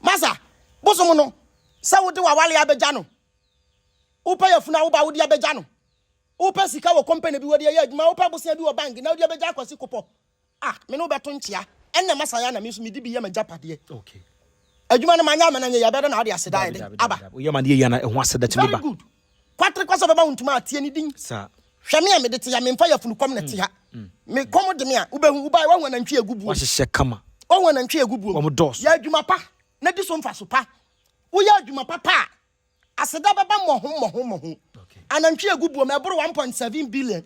Masa, bosom no, sɛ wode w'awale abɛgya no, Wopɛ yafunu a wo ba wode abɛgya no. Wopɛ sika wɔ company bi wode ayɛ adwuma. Wopɛ bosea bi wɔ bank na wode abɛgya Akwasi Kopɔ. Ah, me ne wo bɛto nkyea. Ɛnna masa ya na me nso mede bi yɛ m'agyapadeɛ. Okay. Adwuma no manyɛ ama no anyɛ yie, ɛbɛyɛ dɛ na wode aseda ayɛ dɛn aba. Woyɛ ma no yɛ yie na ɛho aseda tumi ba. Very good. Kwatere kwa sɛ ɔbɛma wo ntoma a, tie ne din. Saa. Hwɛ me a mede te ha, memfa yafunu kɔm na ɛte ha. Me kɔm de me a, wobɛhu, wobae, woahu anantwie a ɛgu buom. Wɔahyehyɛ kama. Woahu anantwie a ɛgu buom. Wɔn dɔɔso. Yɛ adwuma pa na di so mfaso pa. Woyɛ adwuma papa a, Aseda bɛba mmɔho mmɔho mmɔho. Anantwi egu buom ɛboro 1.7 billion.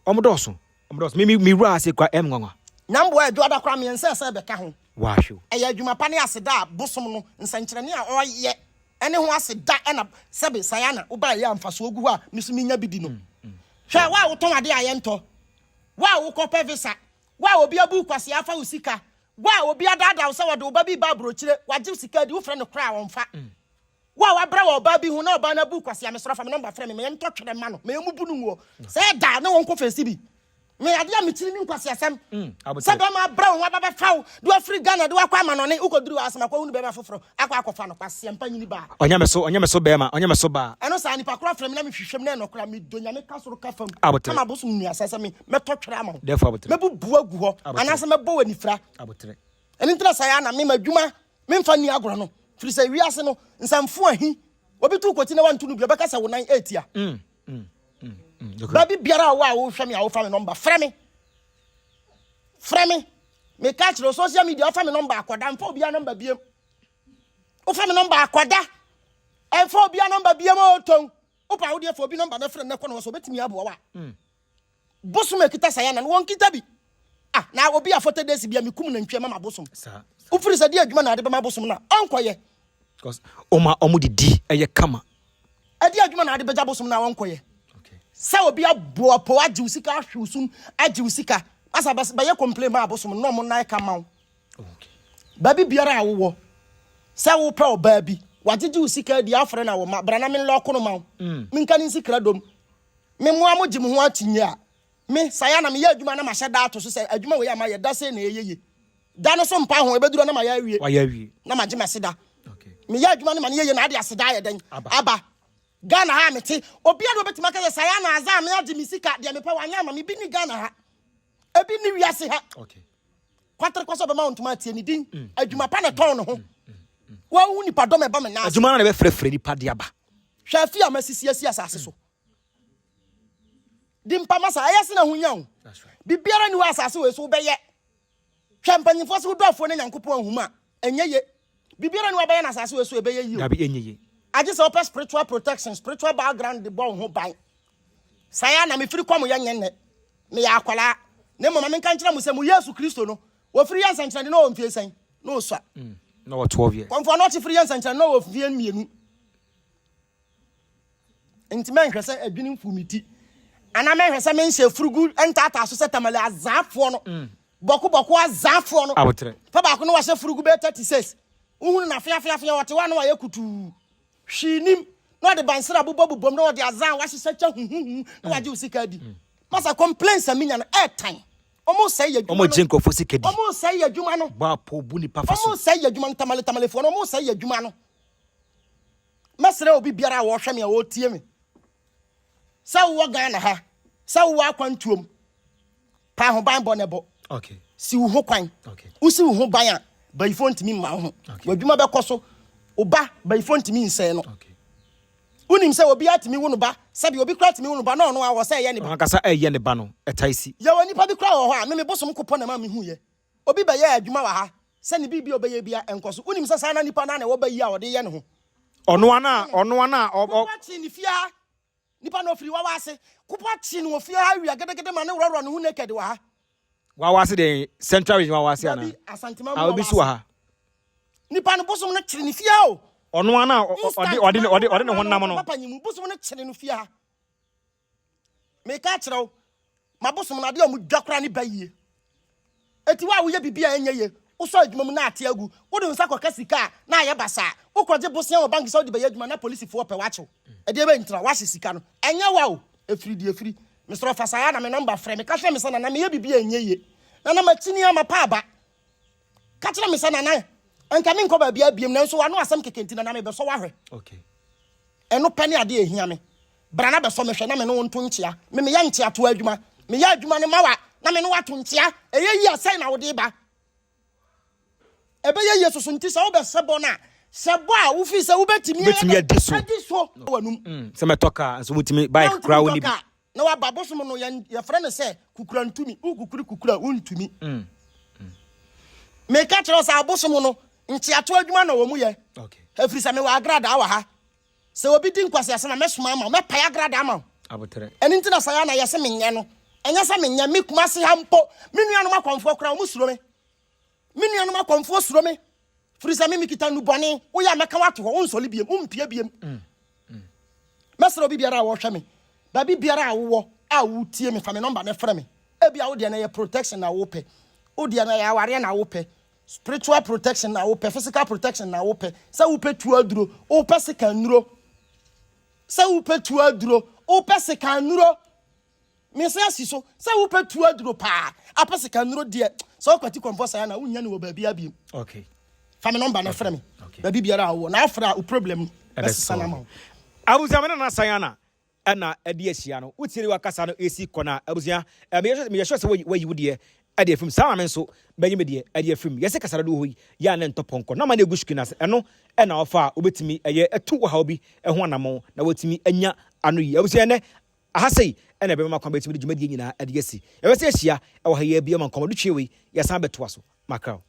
Wɔn dɔɔso. Wɔn dɔɔso. Mi mi mi wura ase kura ɛm nwanwa. Nyamboa adwoada koraa mmiɛnsa ɛsɛ ɛbɛka ho. Wahwɛ o. Ɛyɛ adwuma pa ne aseda a bosom no nsɛnkyerɛnne a ɔyɛ ɛne ho aseda ɛna sɛbe Sayana wo baeɛ a mfasoɔ gu hɔ a me nso menya bi di no. Hwɛ wo a wotɔn adeɛ a yɛntɔ, wo a wokɔ pɛ visa, wo a obi abu wo kwasea afa wo sika, Wo a obi adaadaa wo sɛ wɔde wo ba bi reba aburokyire, wagye wo sika adi, wofrɛ no koraa a ɔmfa. Wo a wabrɛ wɔ ɔbaa bi ho na ɔbaa no abu wo kwasea, mesrɛ fa me nɔmba frɛ me ma yɛntɔ twerɛ mma no, ma yɛmmubu no nguo. Sɛ ɛda a na wɔnkɔ fesi bi. Me adeɛ a mekyiri ne nkwaseasɛm. Sɛ bɛrima abrɛ wo ho aba bɛfa wo de wafiri Ghana de wakɔ amanɔne, wokɔduru hɔ asɛm akɔhunu bɛrima foforɔ akɔ akɔfa no, kwasea mpanyini baa. Ɔnyɛ me so, ɔnyɛ me so bɛrima, ɔnyɛ me so baa. Ɛno saa nipa korɔ frɛ me na mehwehwɛ mu na ɛyɛ nɔkorɛ a, medɔ Nyame ka soro ka fam na mabosom nnuasa sɛ me mɛtɔ twerɛ ama wo. Therefore aboterɛ. Mɛbubu agu hɔ anaasɛ mɛbɔ wo anifira. Aboterɛ. Ɛno nti na saa yɛ na me m'adwuma memfa nni agorɔ no. Firi sɛ wiase no nsamfo ahi. Obi tu kwati na wantu no bi ɔbɛka sɛ wo nan ɛretia. Mm, mm, mm, mm. Baabi biara a wo a wohwɛ me a wofa me nɔmba frɛ me. Frɛ me. Meka kyerɛ social media wofa me nɔmba akɔda mfa obiara nɔmba biem. Wofa me nɔmba akɔda ɛmfa obiara nɔmba biem o tɔn. Wopa wo deɛ fa obi nɔmba na frɛ no na kɔ no hɔ sɛ obɛtumi aboa wo a. Mm. Bosom a ɛkita saya na no wɔnkita bi. Ah, na obi a 40 days bia mekum nantwie ma ma bosom. Wofiri sɛ deɛ adwuma na ade bɛma bosom no a ɔnkɔyɛ. Because ɔma ɔmo didi ɛyɛ kama. Ɛde adwuma na ade bɛgya bosom no a ɔnkɔyɛ. Sɛ obi aboa po agye wo sika ahwe wo sum agye wo sika asa bɛyɛ complain ma abosom no na ɔmo nan ka ma wo. Baabi biara a wowɔ sɛ wopɛ ɔbaa bi wagyegye wo sika adi afrɛ na wo ma bra na menlɔko no ma wo. Mm. Menka ne nsi kradom. Me mmoa mo gye mo ho akyinnye a, me, saa ara na meyɛ adwuma na mahyɛ da ato so sɛ adwuma wei a mayɛ da sei na ɛyɛ yie. Da no so mpa ho, ɛbɛduru a na mayɛ awie. Wayɛ awie. Na magye m'aseda. Okay. Meyɛ adwuma no ma no yɛ yie na ade aseda ayɛ dɛn? Aba. Aba. Ghana ha a mete, obiara na obɛtumi aka sɛ saa ara na adza me agye me sika, deɛ mepɛ wanyɛ ama me. Ebi ni Ghana ha. Ebi ni wiase ha. Okay. Kwatere kwa sɛ ɔbɛma wo ntoma atie ne din. Mm. Adwuma pa na ɛtɔn ne ho. Mm. Wahu nipa dɔm ɛba me nan ase. Adwuma no na ɛbɛfrɛfrɛ nipa de aba. Hwɛ afi a masisi asi asase so. Di mpa masa ɛyɛ sena ho nya o. Biribiara ni hɔ asase wei so wobɛyɛ. Hwɛ mpanyinfoɔ sɛ wodɔ afuo ne Nyankopɔn ahum a ɛnyɛ ye. Biribiara ni hɔ abɛyɛ na asase wei so ɛbɛyɛ yie. Dabi ɛnyɛ ye. Agye sɛ wopɛ spiritual protection, spiritual background de bɔ wo ho ban. Saa ara na mefiri kɔm yɛ nyɛ nnɛ. Meyɛ akwadaa. Na mmom ma menka nkyerɛ mo sɛ mo Yesu Kristo no, wɔfiri yɛ nsɛnkyerɛnne na ɔwɔ mfie sɛn? Na ɔsua. Mm, na ɔwɔ 12 years. Kɔmfoɔ na ɔkye firi yɛ nsɛnkyerɛnne na ɔwɔ mfie mmienu. Nti mɛnhwɛ sɛ adwene mfu me ti. Anaa mɛnhwɛ sɛ menhyɛ furugu ntaataa so sɛ tamale azaafoɔ no. Mm. Bɔko bɔko azaafoɔ no. Abotrɛ. Fa baako no wahyɛ furugu bɛyɛ 36. Wohunu no afeafeafea ɔte hɔ a na wayɛ kutuu. Hwee nim na ɔde bansere abobɔbobom na ɔde azan a wahyehyɛ kyɛ huhuhu na wagye wo sika adi. Masa complaints a minya no ɛɛtan. Wɔn sɛe yɛ adwuma no. Wɔn gye nkurɔfoɔ sika di. Wɔn sɛe yɛ adwuma no. Bɔ apɔ bu nipa fa so. Wɔn sɛe yɛ adwuma no tamale tamalefoɔ no wɔn sɛe yɛ adwuma no. Mɛsrɛ obi biara a ɔrehwɛ me a ɔretie me sɛ wowɔ Ghana ha sɛ wowɔ akwantuom pa ahobanbɔ na ɛbɔ. Okay. Si wo ho kwan. Okay. Wosi wo ho ban a bayifoɔ ntumi mma wo ho. Okay. W'adwuma bɛkɔ so. Wo ba bayifoɔ ntumi nsɛe no. Okay. Wonim sɛ obiara tumi wo no ba sɛbi obi koraa tumi wo no ba na ɔno a wɔ sɛ ɛyɛ ne ba. Ɔno ankasa ɛyɛ ne ba no ɛtae si. Yɛwɔ nnipa bi koraa wɔ hɔ a me me bosom kopɔ na ɛma mehuiɛ. Obi bɛyɛɛ adwuma wɔ ha sɛ ne biribi a ɔbɛyɛ biara ɛnkɔ so. Wonim sɛ saa na nipa no ara na ɛwɔ ba yi a ɔde yɛ ne ho. Ɔno ara na ɔno ara na ɔ ɔ. Kopɔ kyee ne fie ha. Nipa no ɔfiri wawa ase. Kopɔ kyee no wɔ fie ha awia gedegede ma ne worɔworɔ ne ho naked wɔ ha. Wawa ase deɛ Central Region wawa ase anaa? Dabi, Asanteman mu Ah, obi wawa so wɔ ase. ha. Nipa no bosom no kyere ne fie ha o. Ɔno ara na ɔ- ɔ- ɔde Instant, ɔde ma ɔde ne ɔde ne ho worɔworɔ nam no. papa nyimu. Bosom no kyere no fie ha. Meka akyerɛ wo, m'abosom no, adeɛ a wɔdwa koraa ne ba yie. Eti wo a woyɛ biribi a ɛnyɛ yie, wosɔ adwuma mu na ate agu, wode wo nsa kɔka sika a na ayɛ basaa, wokɔgye bosea wɔ bank sɛ wode bɛyɛ adwuma na polisifoɔ pɛ woakye wo. Ɛdeɛ bɛn ntira? Woahye sika no. Ɛnyɛ wa o, ɛfiri deɛ ɛfiri. Mesrɛ wo fa saa na me nɔmba frɛ me, ka kyerɛ me sɛ Nana meyɛ biribi a ɛnyɛ yie. Nana makyini a mapa aba. Ka kyerɛ me sɛ Nana nka menkɔ baabiara biom nanso w'ano asɛm kɛkɛ nti Nana mebɛsɔ wo ahwɛ. Okay. Ɛno pɛ ne adeɛ a ɛhia me. Bra na bɛsɔ me hwɛ na me ne wo nto nkyea. Me meyɛ nkyeatoa adwuma. Meyɛ adwuma no ma wo a, na me ne wo ato nkyea. Ɛyɛ yie a, sɛn na wode ba? Ɛbɛyɛ yie soso nti sɛ wobɛhyɛ bɔ no a, hyɛ bɔ a wofii sɛ wobɛtumi ayɛ Wobɛtumi dɛn? adi so. Adi so. W'anum. Mm, sɛ mɛtɔ kaa nso wotumi Na bike wontumi koraa ntɔ wonni bi. kaa. Na waba bosom no yɛn yɛfrɛ no sɛ kukura ntumi. Wokukuri kukura a wontumi. Mm. Meka kyerɛ wo sɛ abosom no nkyeato adwuma na wɔn yɛ. Okay. Ɛfiri sɛ mewɔ agradaa wɔ ha. Sɛ obi di nkwaseasɛm a, mɛsoma ama wo, mɛpae agradaa ama wo. Aboterɛ. Ɛno nti na saa na yɛse menyɛ no. Ɛnyɛ sɛ menyɛ, me Kumasi ha mpo, me nuanom akɔmfoɔ koraa, wɔn suro me. Me nuanom akɔmfoɔ suro me. Firi sɛ me mekita nnubɔne, woyɛ a mɛka wo ato hɔ, wonsɔre biem, wompie biem. Mɛsrɛ obi biara a wɔhwɛ me, baabi biara a wowɔ a wotie me, fa me nɔmba no frɛ me. Ebia wo deɛ no ɛyɛ protection na wopɛ, wo deɛ no ɛyɛ awareɛ na wopɛ, Spiritual protection na wopɛ, physical protection na wopɛ, sɛ wopɛ tuo aduro, wopɛ sekan nnuro, sɛ wopɛ tuo aduro, wopɛ sekan nnuro. Mese asi so sɛ wopɛ tuo aduro paa, apɛ sekan nnuro deɛ, sɛ wokwati kɔmpɔ saa na wonnya no wɔ baabi abiem. Okay. Fa me nɔmba no frɛ me. Baabi biara a wowɔ na afrɛ a wo problem no bɛsesa no ama wo. Abusua me nana Sayana na ɛde ahyia no. Wotie ne wakasa no ɛsi kɔ no a, abusua, eh, meyɛ sure sɛ wayi wo deɛ ɛde afim. Saa na me nso mɛyi me deɛ ɛde afim. Yɛse kasa dodoɔ hɔ yi, yɛ a na ɛntɔ pɔnkɔ. Nama na ɛgu screen ase, ɛno ɛna ɔfa a wobɛtumi ɛyɛ ɛtu ɔhaw bi ɛho anamɔn na watumi anya ano yi. Abusua ɛnɛ, aha sei ɛna ɛbɛma makwan bɛtumi de dwumadie nyinaa ɛde asi. Yɛbɛsɛ ahyia ɛwɔ ha yi ara bio ma nkɔmmɔdotwe wei yɛsan bɛtoa so. Makraw.